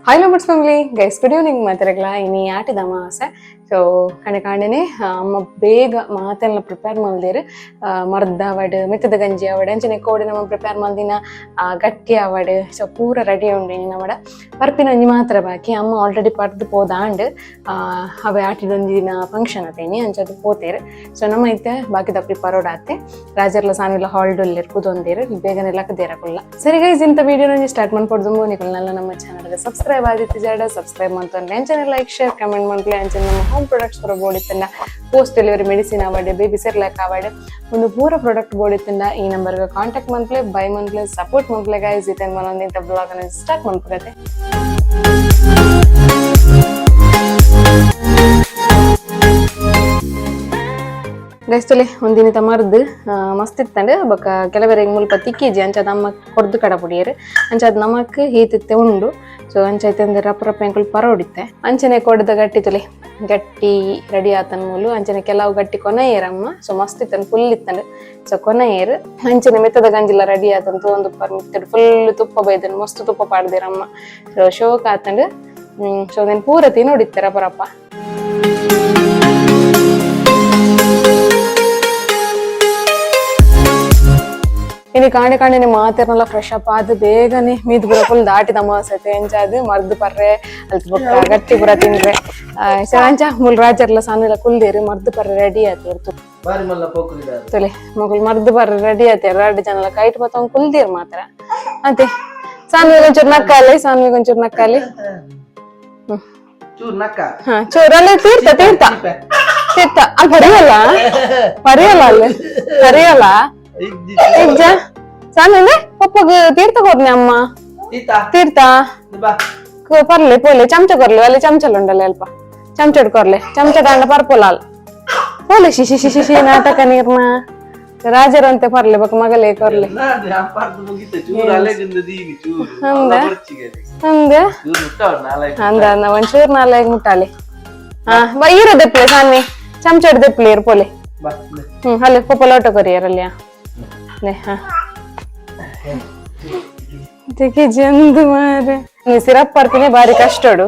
Hi lovers family guys, good evening ಮಾತಾಡಗ್ಲ. ಇನಿ ಆಟಿದ ಅಮಾವಾಸ್ಯೆ. ಸೊ ಕಣೆ ಕಾಂಡನೆ ಅಮ್ಮ ಬೇಗ ಮಾತೆಲ್ಲ ಪ್ರಿಪೇರ್ ಮಲ್ದೇರು. ಮರ್ದ ಅವಡ್, ಮೆತ್ತದ ಗಂಜಿ ಅವಡ್, ಅಂಚನೆ ಕೋಡೆ ನಮ್ಮ ಪ್ರಿಪೇರ್ ಮಲ್ದಿನ ಗಟ್ಟಿ ಅವಡ್. ಸೊ ಪೂರ ರೆಡಿ ಉಂಡು. ಇನಿ ನಮ್ಮಡ ಪರ್ಪಿನ ಒಂಜಿ ಮಾತ್ರ ಬಾಕಿ. ಅಮ್ಮ ಆಲ್ರೆಡಿ ಪರ್ದು ಪೋದಾಂಡ್. ಅವೆ ಆಟಿದೊಂಜಿ ದಿನ ಫಂಕ್ಷನ್ ಅತೇನಿ, ಅಂಚ ಅದು ಪೋತೇರು. ಸೊ ನಮ್ಮ ಇತ್ತೆ ಬಾಕಿ ಪರೋಡಾತೆ. ರಾಜರ್ಲ ಸಾನಿಲ ಹಾಲ್ಡ್ ಕುದೊಂದೇರು, ಬೇಗನೆ ಲಕ್ಕದೇರಕುಲ್ಲ. ಸರಿ ಗೈಸ್, ಇಂಥ ವಿಡಿಯೋ ಸ್ಟಾರ್ಟ್ ಮಾಡ್ಕೊಡ್ದು. ನಿಕಲ್ನೆಲ್ಲ ನಮ್ಮ ಚಾನಲ್ ಸಬ್ಸ್ಕ್ರೈಬ್ ಆದಿತ್ಯ ಜಾಡ ಸಬ್ಸ್ಕ್ರೈಬ್ ಮಾಡ್ತಾರೆ. ಅಂಚನೆ like, share, comment ಮಾಡ್ಲಿ. ಅಂಚನೆ ನಮ್ಮ ಹೋಮ್ ಪ್ರಾಡಕ್ಟ್ಸ್ ಪೂರ ಬೋಡಿತ್ತಂಡ, post delivery medicine award, baby Cerelac award, ಒಂದು ಪೂರ ಪ್ರಾಡಕ್ಟ್ ಬೋಡಿತ್ತಂಡ ಈ ನಂಬರ್ಗೆ ಕಾಂಟ್ಯಾಕ್ಟ್ ಮನ್ಪ್ಲೆ, ಬೈ ಮನ್ಪ್ಲೆ, ಸಪೋರ್ಟ್ ಮನ್ಪ್ಲೆ ಗೈಸ್. ಇತೇನ್ ಮನೊಂದು ಇಂಥ ಬ್ಲಾಗ್ ಅನ್ನು ಸ್ಟಾರ್ಟ್ ಮಾಡ್ಕೊಳತ್ತೆ. ಗೈಸ್ತಲೆ ಒಂದಿನ ಮರ್ದು ಮಸ್ತ್ ಇತ್ತಂಡು. ಬೊಕ್ಕ ಕೆಲವರಿಗೆ ಮುಲ್ಪ ತಿಕ್ಕಿಜಿ, ಅಂಚ ಅದು ಅಮ್ಮ ಕೊರ್ದು ಕಡ ಪುಡಿಯರು. ಅಂಚ ಅದು ನಮಕ್ ಹೀತಿತ್ತೆ ಉಂಡು. ಸೊ ಅಂಚ ಐತೆ ರಪ್ಪ ರಪ್ಪ ಎಂಕುಲು ಪರೋಡಿತ್ತೆ. ಅಂಚನೆ ಕೊಡದ ಗಟ್ಟಿ ತುಲೆ, ಗಟ್ಟಿ ರೆಡಿ ಆತನ್ ಮೂಲು. ಅಂಚನೆ ಕೆಲವು ಗಟ್ಟಿ ಕೊನೆಯೇರಮ್ಮ. ಸೊ ಮಸ್ತ್ ಇತ್ತನ್, ಫುಲ್ ಇತ್ತಂಡು. ಸೊ ಕೊನೆಯೇರು. ಅಂಚನೆ ಮೆತ್ತದ ಗಂಜಿಲ ರೆಡಿ ಆತಂತು. ಒಂದು ಪರ್ ಫುಲ್ ತುಪ್ಪ ಬೈದನ್, ಮಸ್ತ್ ತುಪ್ಪ ಪಾಡ್ದಿರಮ್ಮ. ಸೊ ಶೋಕ್ ಆತಂಡು. ಸೊ నేను ಪೂರ ತಿನ್ನೋಡಿತ್ತೆ ರಪ್ಪ ರಪ್ಪ. ಇನಿ ಕಾಣೆ ಕಾಣೆನೆ ಮಾತೆರ್ನೆಲ್ಲ ಫ್ರೆಶ್ ಅಪ್ ಆದ್ ಬೇಗನೆ ಮೀದ್ ಪೂರ ಫುಲ್ ದಾಟಿದ ಅಮಾವಾಸ್ಯೆ. ಎಂಚಾದ್ ಮರ್ದ್ ಪರ್ರೆ, ಅಲ್ತ್ ಬೊಕ್ಕ ಗಟ್ಟಿ ಪೂರ ತಿನ್ರೆ. ಸೊ ಅಂಚ ಮುಲ್ ರಾಜರ್ಲ ಸಾನೆಲ್ಲ ಕುಲ್ದೇರು, ಮರ್ದ್ ಪರ್ರೆ ರೆಡಿ ಆತೇರ್. ಬಾರಿ ಮಲ್ಲ ಪೋಕುಲಿದಾರೆ. ತುಲೆ, ಮೊಗಲ್ ಮರ್ದ್ ಪರ್ರೆ ರೆಡಿ ಆತೇರ್. ರಡ್ಡ್ ಜನಲ ಕೈಟ್ ಬತ್ತೊಂದು ಕುಲ್ದೇರ್ ಮಾತ್ರ. ಅತೆ ಸಾನ್ವಿಗ್ ಒಂಚೂರು ನಕ್ಕಾಲಿ, ಸಾನ್ವಿಗ್ ಒಂಚೂರು ನಕ್ಕಾಲಿ. ಚೂರ್ ನಕ್ಕ. ಹಾ, ಚೂರು ಅಲ್ಲಿ ತೀರ್ಥ ತೀರ್ಥ ತೀರ್ಥ ಅಲ್ಲಿ ಬರೆಯಲ್ಲ, ಬರೆಯಲ್ಲ, ಅಲ್ಲಿ ಬರೆಯಲ್ಲ. ಇಜ್ಜ ಸಾನೆ ಪಪ್ಪಗ್ ತೀರ್ಥ ಕೊರ್ನೆ ಅಮ್ಮ. ತೀತ. ತೀರ್ಥ. ಬಾ. ಪರ್ಲೆ ಪೋಲೆ, ಚಮಚ ಕೊರ್ಲೆ. ಅಲ್ಲಿ ಚಮಚಲ ಉಂಡಲ್ಲ, ಅಲ್ಪ ಚಮಚಡ್ ಕೊರ್ಲೆ. ಚಮಚ ದಾಂಡ ಪರ್ಪೊಲ ಅಲ್ ಪೋಲೆ. ಶಿಶಿ ಶಿಶಿ she, ನಾಟಕ ನೀರ್ನ ರಾಜರಂತೆ. ಪರ್ಲೆ ಬೊಕ ಮಗಲೇ ಕೊರ್ಲೆ. ಪರ್ದು ಮುಗಿತೆ. ಚೂರು ಅಲೆಗಿಂದ ದೀನಿ ಚೂರು ಅಂದ? ಬರ್ಚಿಗೆ. ಅಂದ. ಚೂರು ಮುಟ್ಟವ್ ನಾಲ್ಕು. ಅಂದ ಅಂದ, ಒಂಚೂರು ನಾಲ್ಕು ಮುಟ್ಟಾಲೆ. ಹಾ ಬಾ, ಈರ ದೆಪ್ಲೆ ಸಾನ್ವಿ, ಚಮಚಡ್ ದೆಪ್ಲೆ ಇರ್ ಪೋಲೆ. ಬಾ. ಅಲ್ಲಿ ಪಪ್ಪ ಲೋಟ ಕೊರಿಯರಲ್ಲಿಯ ನೆ. ಹಾ, ಇದಕ್ಕೆ ಜಂದು ಮಾರೆ. ನೀ ಸಿರಪ್ ಪರ್ಪಿನಿ ಬಾರಿ ಕಷ್ಟಡು.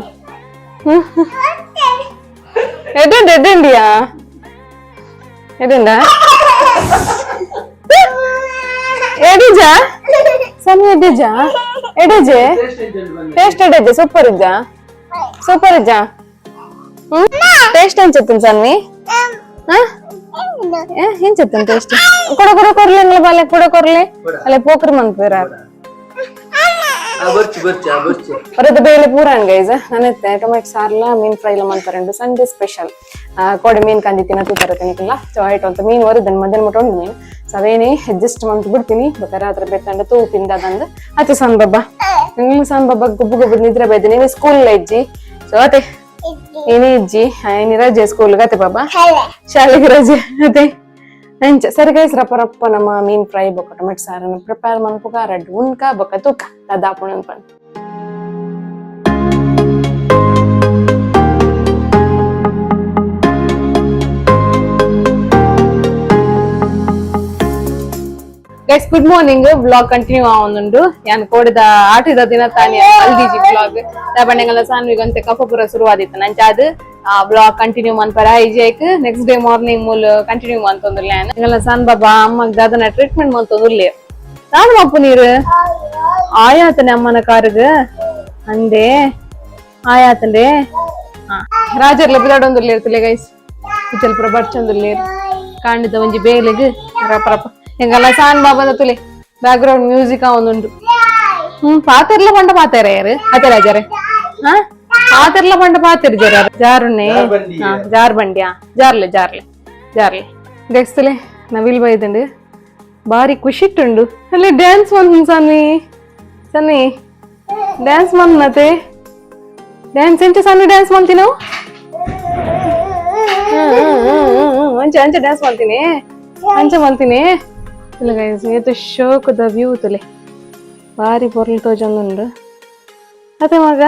ಎದುಂಡು ಎದುಂಡಿಯಾ ಎದುಂಡ ಎಡಿಜಾ ಸಣ್ಣ ಎಡಿಜಾ ಎಡಿಜೆ. ಟೇಸ್ಟ್ ಎಡಿಜೆ, ಸೂಪರ್ ಇಜ್ಜಾ, ಸೂಪರ್ ಇಜ್ಜಾ? ಟೇಸ್ಟ್ ಎಂಚತ್ತನ್ ಸನ್ನಿ? ಎಂಚತ್ತನ್ ಟೇಸ್ಟ್? ಕೊಡ ಕೊಡ, ಕೊರ್ಲೆ ಅಂಗ್ಲ ಬಾಲೆ, ಕೊಡ ಕೊರ್ಲೆ. ಅಲ್ಲೇ ಪೋಕ್ರಿ ಮನ್ಪೇರ. ಬರ್ಚಿ ಬರ್ಚಿ ಬರ್ಚಿ. ಹೊರದ ಬೇಳೆ ಪೂರ ಗೈಸ್. ನಾನೆತ್ತೆ ಟೊಮೆಟೊ ಸಾರ್ಲ ಮೀನ್ ಫ್ರೈ ಲ ಮನ್ಪರಂಡು, ಸಂಡೇ ಸ್ಪೆಷಲ್. ಕೋಡೆ ಮೀನ್ ಕಂದಿ ತಿನ್ನ ತೂತರ ತಿನ್ನಿಲ್ಲ. ಸೊ ಆಯ್ತು ಅಂತ ಮೀನ್ ಒರಿದನ್, ಮಧ್ಯಾಹ್ನ ಮಟ್ಟ ಉಂಡು ಮೀನ್. ಸೊ ಅವೇನೇ ಅಡ್ಜಸ್ಟ್ ಮಂತ್ ಬಿಡ್ತೀನಿ. ಬೊಕ ರಾತ್ರಿ ಬೆತ್ತಂಡ ತೂ ಪಿಂದದಂದು. ಅತ್ತೆ ಸಣ್ಣ ಬಾಬಾ, ನಿಂಗ್ಲು ಸಣ್ಣ ಬಾಬಾ ಗುಬ್ಬು ಗುಬ್ಬು ನಿದ್ರೆ ಬೈದೆ. ನೀನು ಸ್ಕೂಲ್ ಇಜ್ಜಿ. ಸೊ ಅತ್ತೆ ಏನೇ ಇಜ್ಜಿ, ಏನಿ ರಜೆ ಸ್ಕೂಲ್ ಗತೆ ಬಾಬಾ, ಶಾಲೆಗೆ ರಜೆ ಅದೇ ಅಂಚ. ಸರಿ ಗೈಸ್, ರಪ್ಪ ರಪ್ಪ ನಮ್ಮ ಮೀನ್ ಫ್ರೈ ಬೊಕ್ಕ ಟೊಮೆಟೊ ಸಾರನ್ನು ಪ್ರಿಪೇರ್ ಮನ್ಪುಗ. ರಡ್ಡ್ ಉಣ್ಕ ಬೊಕ್ಕ ತೂಕ ದಾದಾಪುಣ ಅನ್ಪಂಡು. Guys, good morning. Vlog continue ಆವೊಂದುಂಡು. ಯಾನ್ ಕೋಡಿದ ಆಟಿದ ದಿನ ತಾನಿ ಅಲ್ದಿಜಿ ವ್ಲಾಗ್. ಬಂಡೆಗಲ್ಲ ಸಾನ್ವಿಗಂತೆ ಕಫ ಪೂರ ಶುರುವಾದಿತ್ತು. ನಂಚಾದ್ ಆ ವ್ಲಾಗ್ ಕಂಟಿನ್ಯೂ ಮನ್ಪರ ಇಜೇಕ್. Next day morning ಮೂಲು ಕಂಟಿನ್ಯೂ ಮಂತೊಂದುಲ್ಲೆ. ಎಂಗಲ್ಲ ಸನ್ ಬಾಬಾ ಅಮ್ಮಗ್ ದಾದನ ಟ್ರೀಟ್ಮೆಂಟ್ ಮಂತೊಂದುಲ್ಲೆ. ನಾನು ಮಪ್ಪು ನೀರು ಆಯಾತನೆ ಅಮ್ಮನ ಕಾರುಗ್ ಅಂದೆ ಆಯಾತಂಡೆ. ರಾಜರ್ಲ ಬಿದಾಡೊಂದುಲ್ಲೇರ್ ತುಲೆ ಗೈಸ್, ಕುಚಲ್ ಪೂರ ಬರ್ಚೊಂದುಲ್ಲೇರ್. ಕಾಂಡಿದ ಒಂಜಿ ಬೇಲೆಗ್ ರಪ್ಪ ರಪ್ಪ. ಎಂಗಲ್ಲ ಸಾನ್ ಬಾಬಾದ ತುಲೆ, back ground music ಒಂದುಂಡು. ಪಾತೆರ್ಲ ಪಂಡ ಪಾತೆರ ಯಾರು ಅತೆ ರಾಜರೇ? ಹಾ, ಪಾತೆರ್ಲ ಪಂಡ ಪಾತೆರ್ ಜರ ಜಾರುನೆ. ಜಾರ್ಬಂಡಿ. ಹಾ, ಜಾರ್ ಬಂಡಿಯಾ, ಜಾರ್ಲೆ ಜಾರ್ಲೆ ಜಾರ್ಲೆ. ಗೈಸ್, ತುಲೆ ನವಿಲ್ ಬೈದಂಡು, ಬಾರಿ ಖುಷಿಟ್ಟುಂಡು. ಅಲ್ಲಿ ಡ್ಯಾನ್ಸ್ ಮನ್ ಸನ್ನಿ, ಸನ್ನಿ ಡ್ಯಾನ್ಸ್ ಮನ್ನತೆ. ಡ್ಯಾನ್ಸ್ ಎಂಚ ಸಣ್ಣ ಡ್ಯಾನ್ಸ್ ಮಾಡ್ತೀನಿ ನಾವು? ಅಂಚೆ ಅಂಚೆ ಡ್ಯಾನ್ಸ್ ಮಾಡ್ತೀನಿ, ಅಂಚೆ ಮಾಡ್ತೀನಿ. ಇಲ್ಲ ಗೈಸ್, ಏತು ಶೋಕದ ವ್ಯೂ ತುಲೆ, ಬಾರಿ ಪೊರ್ಲು ತೋಜೊಂದುಂಡು ಅತ್ತೆ ಮಗ.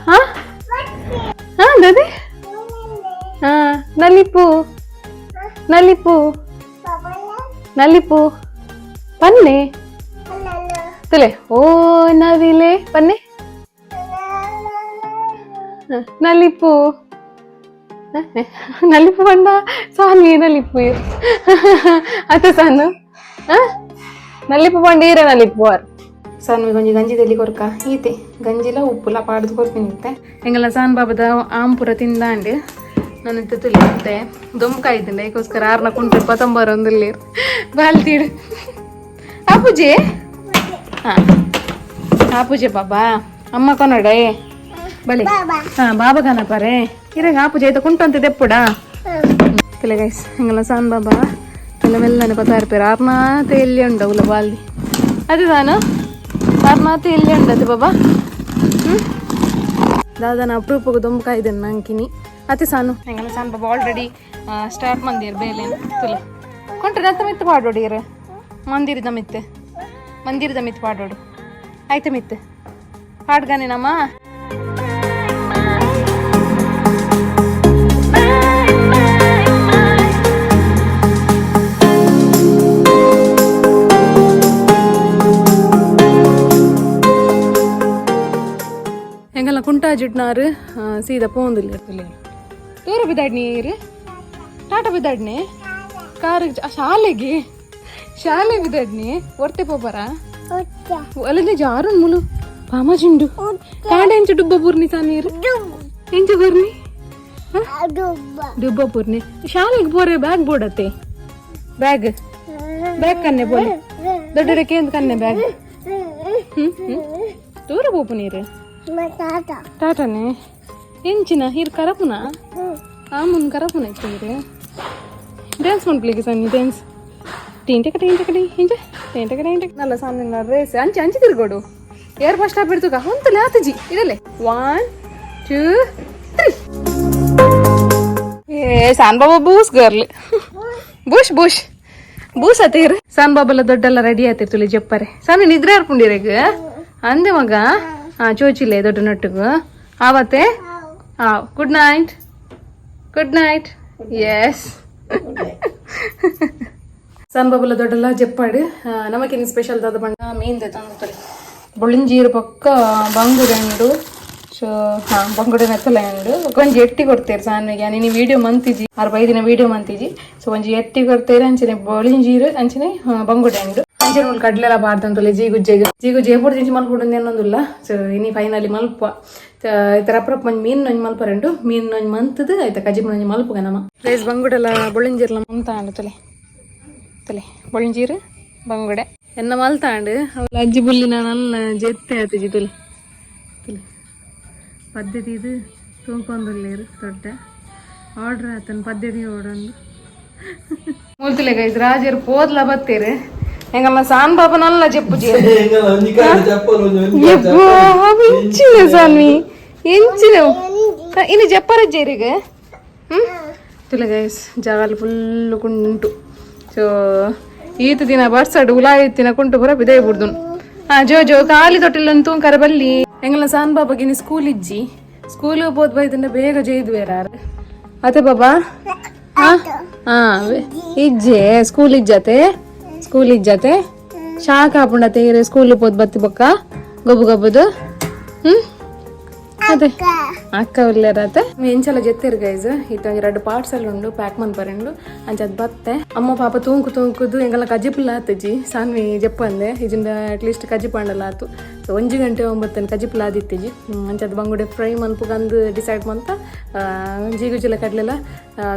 ಹಾ ಹಾ ದಾದಿ, ಹಾ, ನಲಿಪು ನಲಿಪು ನಲಿಪು ಪನ್ನೆ. ತುಲೆ ಓ ನವಿಲೆ ಬನ್ನಿ ನಲಿಪು ನಲಿಪು ಬಣ್ಣ ಸಾನ್ವಿ ನಲಿಪು ಅತ್ತ ಸಾನು ನಲಿಪು ಬಂಡ ಈರೆ ನಲಿಪು ಆರ್ ಸಾನ್ವಿ ಗೊಂಜಿ ಗಂಜಿದಲ್ಲಿ ಕೊರ್ಕ ಈತೆ ಗಂಜಿಲ ಉಪ್ಪುಲ ಪಾಡ್ದು ಕೊರ್ಪಿನಿ ಇತ್ತೆ ಎಂಗಲ ಸಾನ್ ಬಾಬದ ಆಂಪುರ ತಿಂದಾಂಡ್ ನಾನು ಇತ್ತೆ ತುಲಿ ಇತ್ತೆ ದೊಂಕಾಯ್ತಂಡೆ ಅದಕ್ಕೋಸ್ಕರ ಆರ್ನ ಕುಂಟು ಪತ್ತೊಂಬರೊಂದಿಲ್ಲ ಬಾಲ್ತೀಡು ಆ ಪೂಜೆ ಹಾ ಆ ಪೂಜೆ ಬಾಬಾ ಅಮ್ಮ ಕೊನಡೆ ಬಲಿ ಹಾ ಬಾಬಾ ಕನಪರೆ ಇರಾಗ ಆ ಪೂಜೆ ಆಯ್ತಾ ಕುಂಟಂತೆ ದೆಪ್ಪುಡಾ ತುಲೆ ಗೈಸ್ ಎಂಗಲ ಸಾನ್ ಬಾಬಾ ಮೆಲ್ಲ ಮೆಲ್ಲನೆ ಪತ್ತಾರ್ಪೇರು ಆರ್ನಾತೆ ಎಲ್ಲಿ ಉಂಡವುಲ ಬಾಲ್ದಿ ಅದು ತಾನು ಆರ್ನಾತೆ ಎಲ್ಲಿ ಉಂಡದು ಬಾಬಾ ಹ್ಮ್ ದಾದನ ಅಪರೂಪಕ್ಕೆ ದೊಂಬಕಾಯ್ದನ್ ನಂಕಿನಿ ಅತಿ ಸಾನು ಎಂಗಲ ಸಾನ್ ಬಾಬಾ ಆಲ್ರೆಡಿ ಸ್ಟಾರ್ಟ್ ಮಂದಿರ್ ಬೇಲೆ ತುಲೆ ಕೊಂಟ್ರೆ ನತ್ತ ಮಿತ್ತು ಪಾಡೋಡು ಇರ ಮಂದಿರದ ಮಿತ್ತು ಮಂದಿರದ ಮಿತ್ತು ಪಾಡೋಡು ಆಯ್ತು ಮಿತ್ತು ಪಾಡ್ಗಾನೇನಮ್ಮ. ಎಂಗಲ್ಲ ಕುಂಟಾಜಿಟ್ನಾರು ಸೀದಾ ಪೋಂದಿಲ್ಲ ಇರ್ತಿಲ್ಲ ದೂರ ಬಿದ್ದಾಡ್ನಿ ನೀರು ಟಾಟಾ ಬಿದ್ದಾಡ್ನಿ ಕಾರ್ ಶಾಲೆಗೆ ಶಾಲೆ ಬಿದ್ದಾಡ್ನಿ ಒರ್ತೆ ಪೋಪರ ಅಲ್ಲದೆ ಜಾರುನ್ ಮುಲು ಪಾಮಜಿಂಡು ಕಾಂಡ ಎಂಚು ಡುಬ್ಬ ಪೂರ್ಣಿ ಸಾನೀರು ಎಂಚು ಪೂರ್ಣಿ ಡುಬ್ಬ ಪೂರ್ಣಿ ಶಾಲೆಗೆ ಪೋರೆ ಬ್ಯಾಗ್ ಬೋಡತ್ತೆ ಬ್ಯಾಗ್ ಬ್ಯಾಗ್ ಕನ್ನೆ ಬೋಲೆ ದೊಡ್ಡ ಕೇಂದ್ರ ಕನ್ನೆ ಬ್ಯಾಗ್ ಹ್ಮ್ ಹ್ಮ್ ದೂರ ಪೋಪು ನೀರು ಟಾಟಾನೆ ಎಂಚಿನ here ಕರಪುನ ಆಮುನ್ ಕರಪುನ ಇತ್ತು ನೀರು ಡ್ಯಾನ್ಸ್ ಮಾಡ್ಲಿಕ್ಕೆ ಸನ್ನಿ ಡ್ಯಾನ್ಸ್ ಟೀಂಟಕ ಟೀಂಟಕ ಟೀ ಇಂಚ ಟೀಂಟಕ ಟೀಂಟಕ ನಲ್ಲ ಸಾಮಿ ರೇಸ್ ಅಂಚೆ ಅಂಚೆ ತಿರ್ಗೋಡು air bus stop ಇರ್ತುಗ ಹೊಂತಲೆ ಆತಜಿ ಇದಲ್ಲೇ 1 2 3. ಏ ಸಾನ್ ಬಾಬಾ ಬೂಸ್ ಗರ್ಲ್ ಬೂಷ್ ಬೂಷ್ ಬೂಸ್ ಆತೀರ್ ಸಾನ್ ಬಾಬಲ್ಲ ದೊಡ್ಡಲ್ಲ ರೆಡಿ ಆತಿರ್ತುಲಿ ಜಪ್ಪರೆ ಸಾನು ನಿದ್ರೆ ಅರ್ಪುಂಡಿರೇಗ ಅಂದೆ ಮಗ ಹಾ ಚೋಚಿಲೆ ದೊಡ್ಡ ನಟ್ಟುಗು ಆವತ್ತೆ ಹಾ good night good night yes. San ಬಾಬುಲ ದೊಡ್ಡಲ್ಲ ಜಪ್ಪಾಡು ನಮಕಿನ ಸ್ಪೆಷಲ್ ದಾದ ಬಣ್ಣ ಮೀನ್ ತಂದುತ್ತಾರೆ ಬೊಳಿಂಜೀರು ಪಕ್ಕ ಬಂಗುಡೆ ಉಂಡು ಸೊ ಹಾ ಬಂಗುಡೆ ನೆತ್ತಲ ಉಂಡು ಒಂಜಿ ಎಟ್ಟಿ ಕೊಡ್ತೇರು ಸಾನ್ವಿಗೆ ನೀನು ವೀಡಿಯೋ ಮಂತಿಜಿ ಆರು ಬೈದಿನ ವೀಡಿಯೋ ಮಂತಿಜಿ ಸೊ ಒಂಜಿ ಎಟ್ಟಿ ಕೊಡ್ತೇರು ಅಂಚನೆ ಬೊಳಿಂಜೀರು ಅಂಚನೆ ಬಂಗುಡೆ ಉಂಡು ಅಂಚನೆ ಮುಲ್ ಕಡ್ಲೆಲ್ಲ ಬಾರ್ದಂತುಲೆ ಜೀಗುಜ್ಜೆಗ್ ಜೀಗುಜ್ಜೆ ಏಪೊಡು ದಿಂಚಿ ಮಲ್ಪುಡು ಏನೊಂದುಲ್ಲ. ಸೊ ಇನಿ ಫೈನಲಿ ಮಲ್ಪ ಇತರ ಅಪ್ರಪ್ ಒಂಜಿ ಮೀನ್ ಒಂಜಿ ಮಲ್ಪರೆಂಡು ಮೀನ್ ಒಂಜಿ ಮಂತದು ಆಯ್ತಾ ಕಜಿಪು ಒಂಜಿ ಮಲ್ಪುಗ ನಮ್ಮ ರೈಸ್ ಬಂಗುಡೆಲ್ಲ ಬೊಳಿಂಜೀರ್ಲ ಮಂತ ತುಲೆ ತುಲೆ ಬೊಳಿಂಜೀರು ಬಂಗುಡೆ ಎನ್ನ ಮಲ್ತಾಂಡು ಅವಳ ಅಜ್ಜಿ ಬುಲ್ಲಿನ ನಲ್ಲ ಜೆತ್ತೆ ಆತಿಜಿ ತುಲೆ ತುಲೆ ಪದ್ಧತಿ ಇದು ತೂಂಕೊಂದುಲ್ಲೇರು ದೊಡ್ಡ ಆರ್ಡ್ರ್ ಆತನ ಪದ್ಧತಿ ಓಡೊಂದು ಮೂಲ್ತುಲೆ ಗೈಸ್ ರಾಜರು ಪೋದ್ಲ ಬತ್ತೀರು ಎಂಗಲ್ಲ ಸಾನ್ ಬಾಬಾ ನಲ್ಲ ಜೆಪ್ಪುಜಿ ಎಂಚಿನ ಸಾನ್ವಿ ಎಂಚಿನ ಇನ್ನು ಜಪ್ಪರಜ್ಜೇರಿಗೆ ಹ್ಮ್ ತುಲೆ ಗೈಸ್ ಜಾಗಲ್ ಫುಲ್ ಕುಂಟು. ಸೊ ಈತ ದಿನ ಬರ್ಸಡು ಉಲಾಯಿತ್ತಿನ ಕುಂಟು ಪೂರ ಬಿದೇ ಬುಡ್ದುನ್ ಹಾ ಜೋ ಜೋ ಖಾಲಿ ತೊಟ್ಟಿಲ್ಲ ತೂಂಕರ ಬಲ್ಲಿ ಎಂಗಲ ಸಾನ್ ಬಾಬಾಗಿನಿ ಸ್ಕೂಲ್ ಇಜ್ಜಿ ಸ್ಕೂಲ್ ಪೋದ್ ಬೈದನ್ನ ಬೇಗ ಜೈದು ಬೇರಾರು ಅತ್ತೆ ಬಾಬಾ ಹಾ ಹಾ ಇಜ್ಜೆ ಸ್ಕೂಲ್ ಇಜ್ಜತೆ ಸ್ಕೂಲ್ ಇಜ್ಜತೆ ಶಾಖ ಆಪುಂಡತೆ ಇರೆ ಸ್ಕೂಲ್ ಪೋದ್ ಬತ್ತಿ ಬೊಕ್ಕ ಗೊಬ್ಬು ಗೊಬ್ಬುದು ಹ್ಮ್ ಅದೇ ಅಕ್ಕ ಉಲ್ಲೇರತೆ ಎಂಚಲ ಜೆತ್ತಿರ್ ಗೈಸ್ ಇತ್ತ ಒಂಜಿ ರಡ್ಡ್ ಪಾರ್ಟ್ಸ್ ಎಲ್ಲ ಉಂಡು ಪ್ಯಾಕ್ ಮನ್ಪರೆಂಡು ಅಂಚ ಅದ್ ಬತ್ತೆ ಅಮ್ಮ ಪಾಪ ತೂಂಕು ತೂಂಕುದು ಎಂಗಲ ಕಜಿಪುಲ್ಲ ಆತಜಿ ಸಾನ್ವಿ ಜಪ್ಪಂದೆ ಇಜಿಂದ ಅಟ್ಲೀಸ್ಟ್ ಕಜಿಪ್ ಅಂಡಲ ಆತು. ಸೊ ಒಂಜಿ ಗಂಟೆ ಒಂಬತ್ತನ ಕಜಿಪುಲ್ಲ ಆದಿತ್ತಿಜಿ ಅಂಚ ಅದ್ ಬಂಗುಡೆ ಫ್ರೈ ಮನ್ಪುಗಂದು ಡಿಸೈಡ್ ಮಂತ ಜೀಗುಜಿಲ ಕಡ್ಲೆಲ್ಲ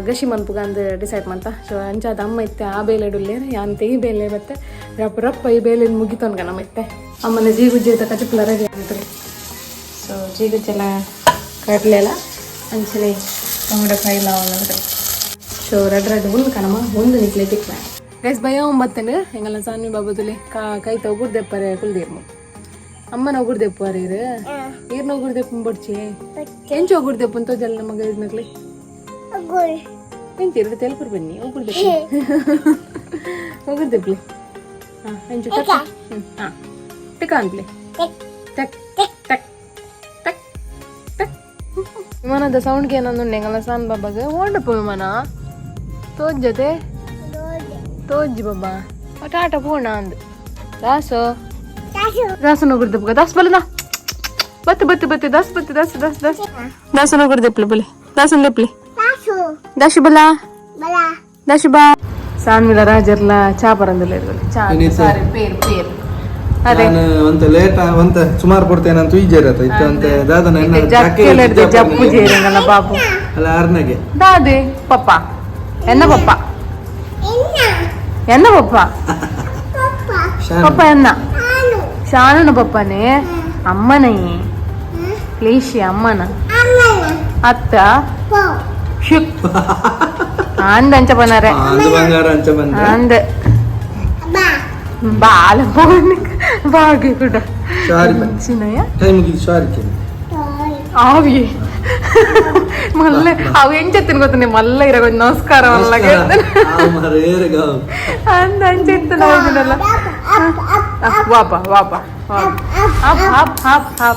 ಗಶಿ ಮನ್ಪುಗಂದು ಡಿಸೈಡ್ ಮಂತ. ಸೊ ಅಂಚ ಅದ್ ಅಮ್ಮ ಇತ್ತೆ ಆ ಬೇಲೆ ಡುಲ್ಲೇರ್ ಯಾನ್ ಈ ಬೇಲೆ ಬತ್ತೆ ರಪ್ಪ ರಪ್ಪ ಈ ಬೇಲೆ ಮುಗಿತೊನ್ಗ ನಮ್ಮ ಇತ್ತೆ ಅಮ್ಮನ ಜೀಗುಜ್ಜಿ ಕಜಿಪುಲ್ಲ ರೆಡಿ ಅಂತಾರೆ. ಸೊ ಜೀಗುಜ್ಜೆಲ ಕಡಲೆಲ್ಲ ಅಂಚನೆ ಬಂಗುಡೆ ಫ್ರೈ ಲಾವಲ್ಲ. ಸೊ ರಡ್ ರಡ್ ಉಂಡು ಕಣಮ್ಮ ಒಂದು ನಿಕ್ಲೆ ತಿಕ್ಲ ಗೈಸ್ ಭಯ ಒಂಬತ್ತನ ಎಂಗಲ ಸಾನ್ವಿ ಬಾಬುದುಲೆ ಕಾ ಕೈ ಉಗುರ್ದೆಪ್ಪರೆ ಕುಲ್ದೇರ್ಮು ಅಮ್ಮನ ಉಗುರ್ದೆಪ್ಪು ಇರು ಈರ್ನ ಉಗುರ್ದೆಪ್ಪು ಬಡ್ಚಿ ಎಂಚ ಉಗುರ್ದೆಪ್ಪು ಅಂತ ಜಲ್ ನಮ್ಮ ಗೈಸ್ ನಕ್ಲೆ ಎಂಚ ಎರಡು ತೆಲ್ಪುರ್ ಬನ್ನಿ ಉಗುರ್ದೆಪ್ಪು ಉಗುರ್ದೆಪ್ಲಿ ಹಾ ಎಂಚು ಟಕ್ ಹ್ಮ್ ಹಾ ಟಿಕ ಅನ್ಪ್ಲಿ ಟಕ್ ಟಕ್ ಟಕ್ ಟಕ್. ವಿಮಾನದ ಸೌಂಡ್ಗೆ ಏನೊಂದು ಎಂಗಲ ಸಾನ್ ಬಾಬಾಗ ಓಂಡಪ್ಪ ವಿಮಾನ ತೋಜ್ಜತೆ ತೋಜ್ಜಿ ಬಾಬಾ ಟಾಟಾ ಪೋಣ ಅಂದು ದಾಸು ದಾಸನ ಗುರ್ದಪ್ಪಗ ದಾಸ್ ಬಲನಾ. ಬತ್ತು ಬತ್ತು ಬತ್ತು ದಾಸ್ ಬತ್ತು ದಾಸ್ ದಾಸ್ ದಾಸ್. ದಾಸನ ಗುರ್ದೆಪ್ಲೆ ಬಲೆ, ದಾಸನ ಲೆಪ್ಲೆ ದಾಶು ಬಲ ದಾಶು ಬಾ. ಸಾನ್ವಿಲ ರಾಜರ್ಲ ಚಾ ಪರಂದಿಲ್ಲ ಇರ್ವಲ್ಲ ಚಾ. ಸಾರಿ, ಪೇರ್ ಪೇರ್ ಅದೇ. ನಾನು ಒಂತ ಲೇಟ್ ಒಂತ ಸುಮಾರು ಕೊಡ್ತೇನೆ ಅಂತ ಈಜೇರತ ಇತ್ತು ಅಂತ ದಾದನ ಎನ್ನ. ಜಕ್ಕೆಲ್ಲ ಇರ್ದೆ ಜಪ್ಪು ಜೇರಂಗಲ್ಲ ಬಾಬು. ಅಲ್ಲ, ಅರ್ನಗೆ. ದಾದೆ ಪಪ್ಪ ಎನ್ನ ಪಪ್ಪ ಎನ್ನ ಪಪ್ಪ. ಶಾನ್. ಪಪ್ಪ ಎನ್ನ ಶಾನನ ಪಪ್ಪನೇ ಅಮ್ಮನೇ ಕ್ಲೇಶಿ ಅಮ್ಮನ ಅತ್ತ ಶುಕ್ ಅಂದ ಅಂಚ ಬನಾರೆ. ಅಂದು ಬಂಗಾರ ಅಂಚ ಬಂದ್ರೆ. ಅಂದ ಬಾಲ ಬಾಗಿ ಕೂಡ. ಸಾರಿ. ಚಿನ್ನಯ್ಯ. ಟೈಮ್ ಮುಗಿದು, ಸಾರಿ ಕೇಳಿ. ಆವಿ ಮಲ್ಲೆ ಅವು ಎಂಚೆತ್ತಿನ ಗೊತ್ತನೆ ಮಲ್ಲ ಇರ ನಮಸ್ಕಾರ ಮಲ್ಲಗೆ. ಅಂದ ಅಂಚೆತ್ತನ ಇದನ್ನಲ್ಲ. ವಾಪ ವಾಪ. Hop hop hop hop.